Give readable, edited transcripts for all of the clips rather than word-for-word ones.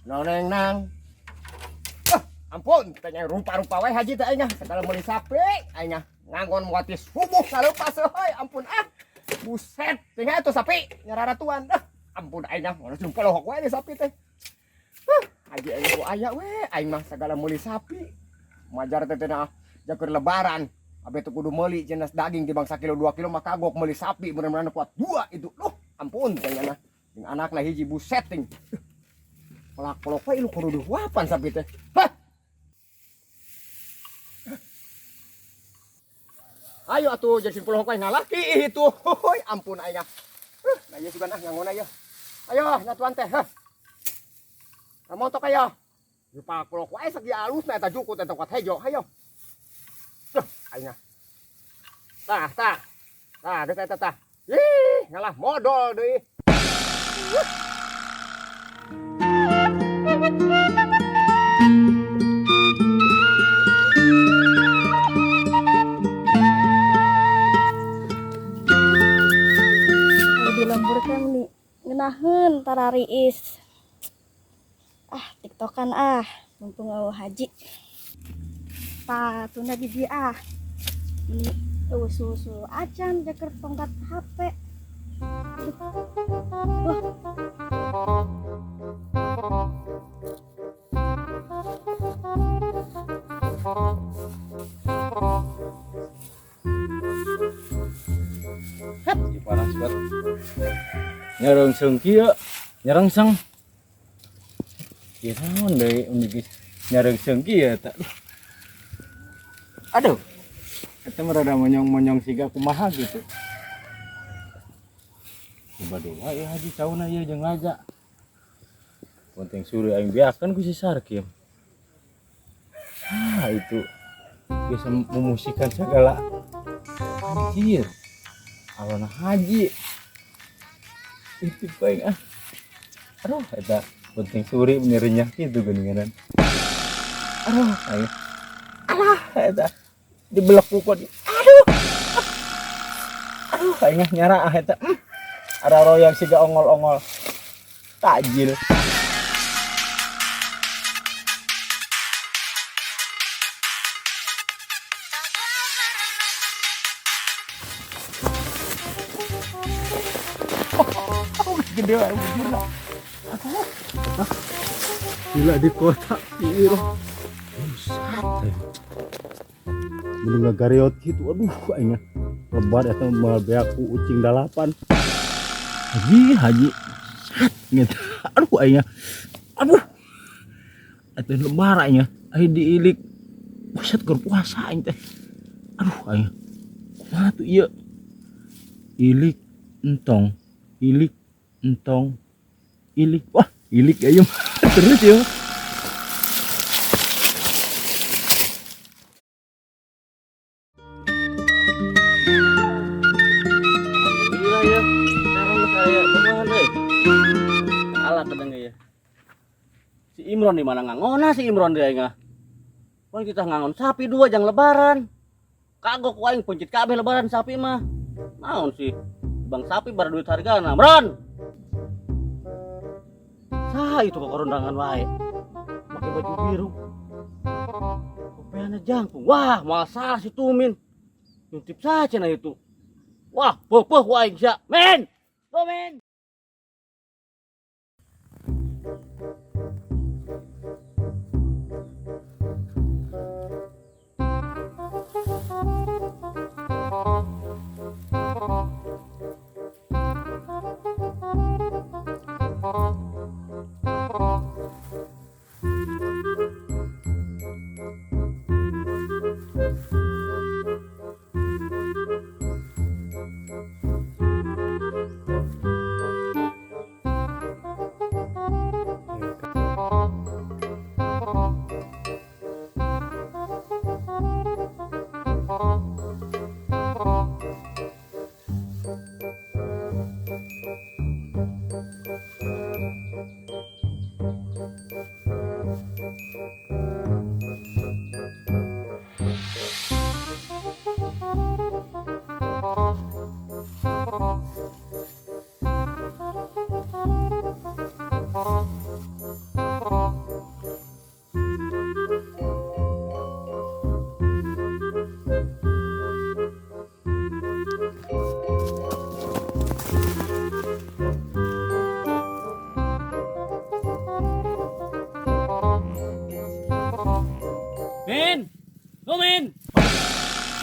Noneng nang. Ah, ampun, tanya rupa-rupa wae haji teh aing ah. Segala meuli sapi aing ah. Ngangon muati subuh saleupas euy, ampun ah. Buset, tinggal itu sapi nyararatuan. Ah, ampun aing ah, mun polohok wae di sapi teh. Huh, haji aing ku aya we, aing mah segala meuli sapi. Majar teh teh nah, jaker lebaran. Abe teu kudu meuli jenis daging tibang sakilo 2 kilo mah kagok meuli sapi bener-bener kuat dua itu. Duh, ampun teh nya. Jeung anakna hiji buset ting. Pelak-pelok wae lu kudu dihuapan sapi teh. Hah. Ayo atuh jeung simpul wae ngalaki itu. Hoi, ampun aing ah. Huh, nah ieu sugan ah ngangon ayo. Ayo nyatuan teh. Hah. Kamotok ayo. Di palak-pelok wae sagi alusna eta jukut eta kuat hejo. Hayo. Duh, aing ah. Tah, tah. Tah, geus eta tah. Ih, ngalah modol deui. Di lembur kan nih ngenaheun tarariis. Ah, tiktokan ah, mumpung eueuh haji. Tah, tunda di dieu ah. Meni eueuh susu acan jeker tongkat HP. Duh. Ih, panas banget. Nyarengseng kieu, nyarengseng. Ieu naon deui unik nyarengseng kieu eta. Aduh. Eta mah rada monyong-monyong siga kumaha gitu. Coba doa ya haji cauna ieu jeung laja. Penting suri aing biakeun ku si Sarkim. Ah itu bisa memusikan segala. Anjir. Alona haji. Itu paling ah. Aduh eta penting suri menyerinya kitu geuningan. Aduh aing. Alah eta dibelek ku kok. Aduh. Aduh aing nyara ah eta. Ada royang siga ongol-ongol. Takjil. Oh, gede wae bujurna. Aduh. Gila di kota ieu. Buset. Mun ngagariot kitu aduh aing lebar eta moal beak ku ucing 8. Haji, haji. Sat gitu. Aduh aing. Aduh. Eta lebar aing. Aing diilik. Buset keur puasa aing teh. Aduh aing. Kumaha tuh ieu? Ilik entong, ilik entong, ilik. Wah, ilik ya ieu mah. Terus ya. Alhamdulillah ya. Sekarang saya kumaha deui? Alat kadang ya. Si Imron di mana ngangona si Imron deui aing ah. Wah kita ngangon sapi dua jang lebaran. Kagok ku aing pencit kabeh lebaran sapi mah. Naon sih? Bang sapi bar duit hargana. Imron. Saha itu kokorondangan wae. Make baju biru. Kopeana jangkung. Wah, moal salah si Tumin. Ngintip saja nah itu. Wah, peuh-peuh ku aing sia. Men. Tumin. Min! Oh, Min!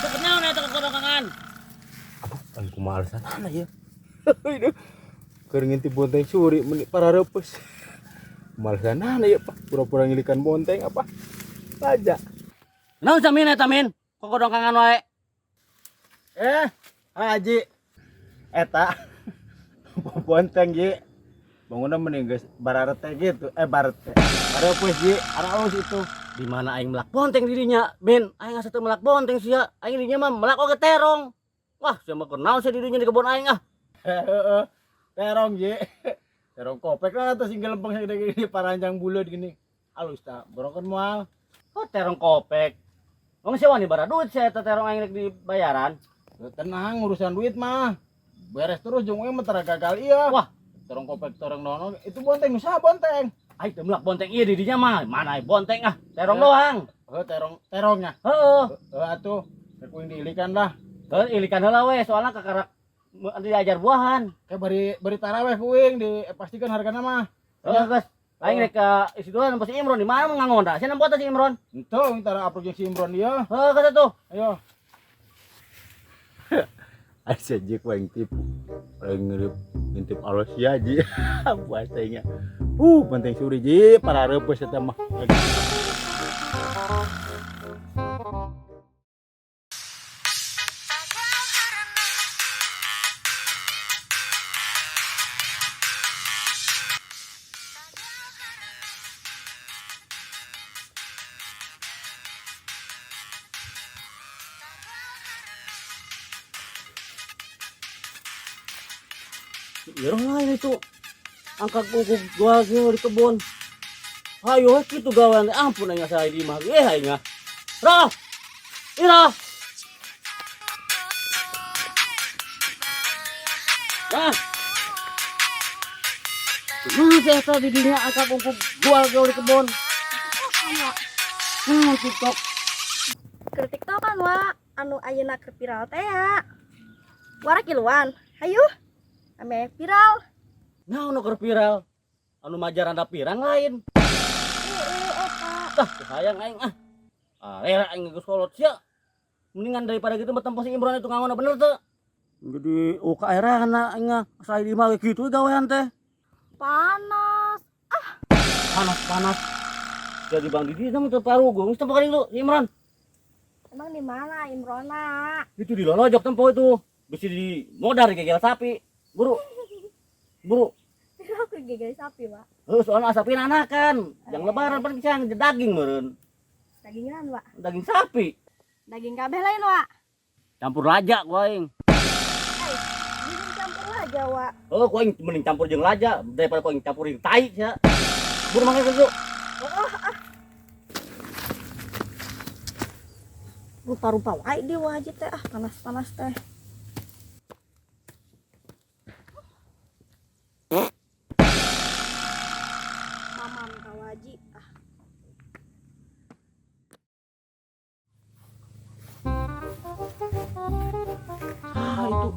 Cepet naon eta kokodokangan? Aduh, aing kumaha alasanana ya. Aduh. Keur ngintip bonteng suri meni parareupeus. Kumaha alasanana ya, Pak? Pura-pura ngilikan bonteng apa? Aja. Naon sa Min eta Min? Kokodokangan wae. Eh, Haji. Eta bonteng ji. Bangunna mending geus bararete gitu. Eh barete. Pareupeus ji, aralus itu. Di mana aing melak bonteng dirinya, Min? Aing asa teu melak bonteng sia. Aing dirinya mah melak oge terong. Wah, sia mah keur naon sia dirinya di kebon aing ah. Heeh. Terong ji. Terong kopek lah atau singgel lempeng segede gini paranjang bulat gini. Alus tak borokan moal. Oh, terong kopek. Wong sia wani bara duit sia eta terong aing rek dibayaran. Tenang urusan duit mah. Beres terus jeung mah tara gagal iya. Wah. Terong kopek terong nono itu bonteng usaha bonteng. Aing teu melak bonteng ieu dirinya mah. Mana aing bonteng ah, terong Eh. doang. Heuh terong terongnya. Heeh. Heuh atuh rek kuing diilikan lah. Heuh, ilikan heula we soalna kakarak diajar buahan. Kayak bari bari taraweh kuing dipastikan hargana mah. Heeh, geus. Aing rek ka isi dulu nempo si Imron di mana ngangonda? Sia nempo teh si Imron. Entong tara aprok jeung si Imron ieu. Heuh, geus atuh. Ayo. Aja jek wae tipu. Paling ngirip ngintip alus ya ji. Puasanya. Penting suri ji, para reupeus eta mah. Ya lain itu. Angkat buku gua di kebun. Hayo kitu gawean teh ampun aing asa di imah ge aing ah. Roh. Ira. Nah. Mana sih eta di dinya angkat buku gua di kebun. TikTok. Keur TikTokan wa anu ayeuna keur viral teh ya. Wara kiluan. Hayu. Ame viral. Nah, anu keur viral. Anu majar randa pirang lain. Heeh, eta. Tah, hayang aing ah. Ah, rera aing geus kolot sia. Mendingan daripada gitu mah tempo si Imron itu ngangona bener teu. Jadi uka erana aing ah. Asa di imah ge kitu gawean teh. Panas. Panas panas. Jadi Bang Didi sama teu parugung, geus tempo karing lu si Imron. Emang di mana Imrona? Itu di lolojok tempo itu. Bisa di modar gegel sapi. Buru. Buru. Aku gegel sapi, Pak. Heuh, soalnya sapi anakan. Yang lebaran paling bisa daging meureun. Dagingan, Pak. Daging sapi. Daging kabeh lain, Wak. Campur laja ku aing. Eh, daging campur aja, Wak. Oh, ku aing mending campur jeung laja daripada ku aing campur jeung tai sia. Buru mangga dulu. Rupa-rupa wae dia wajib teh ah panas-panas teh. Mamam ka waji ah. Ah itu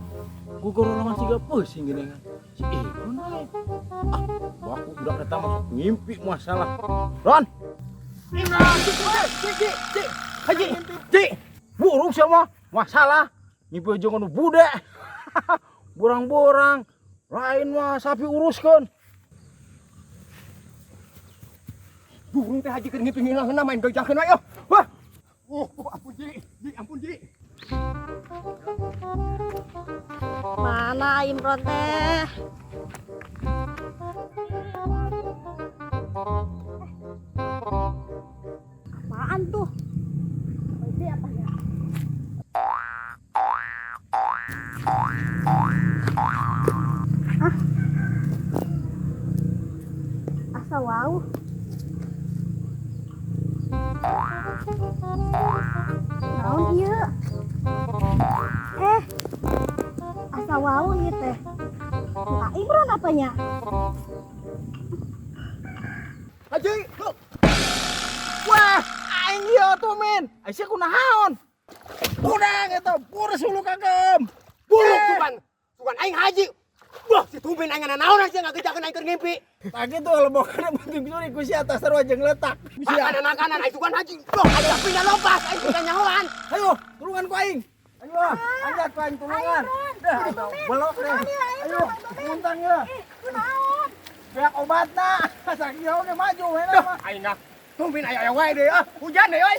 gugurulungan siga pusing gini kan. Si Imron lain. Ah, aku budak eta masuk ngimpi masalah. Ron. Imron, ci ci ci ci. Haji, ci. Burung sama masalah. Ngimpi jeung anu bude. Borang-borang. Lain mah sapi uruskeun. Burung teh haji keur ngimpi ngilang main gojakeun wae. Wah. Oh, ampun ji, ji ampun ji. Mana Imron teh? Apaan tuh? Itu apa ya? Hah? Asa wow. Naon ieu? Asa wow ieu teh. Muka Imron apanya? Haji, lu. Wah, aing ieu tuh min. Aisyah kunaon? Budang eta, purus hulu kagem. Buruk sugan. Sugan aing haji. Wah, si Tumin aing naon aja ngagejakeun aing keur ngimpi. Tah kitu lebokan penting curi ku sia tas sarua jeung letak. Makanan makanan aing sugan haji. Loh, aing sapina lompat, aing teu nyahoan. Ayo, tulungan ku aing. Ayo, anjat ku aing tulungan. Dah, belok deh. Ayo, muntang ya. Kunaon? Beak obatna. Sakieu ge maju we Duh, mah. aing ah. Tumin aya aya wae deui ah. Hujan deui euy.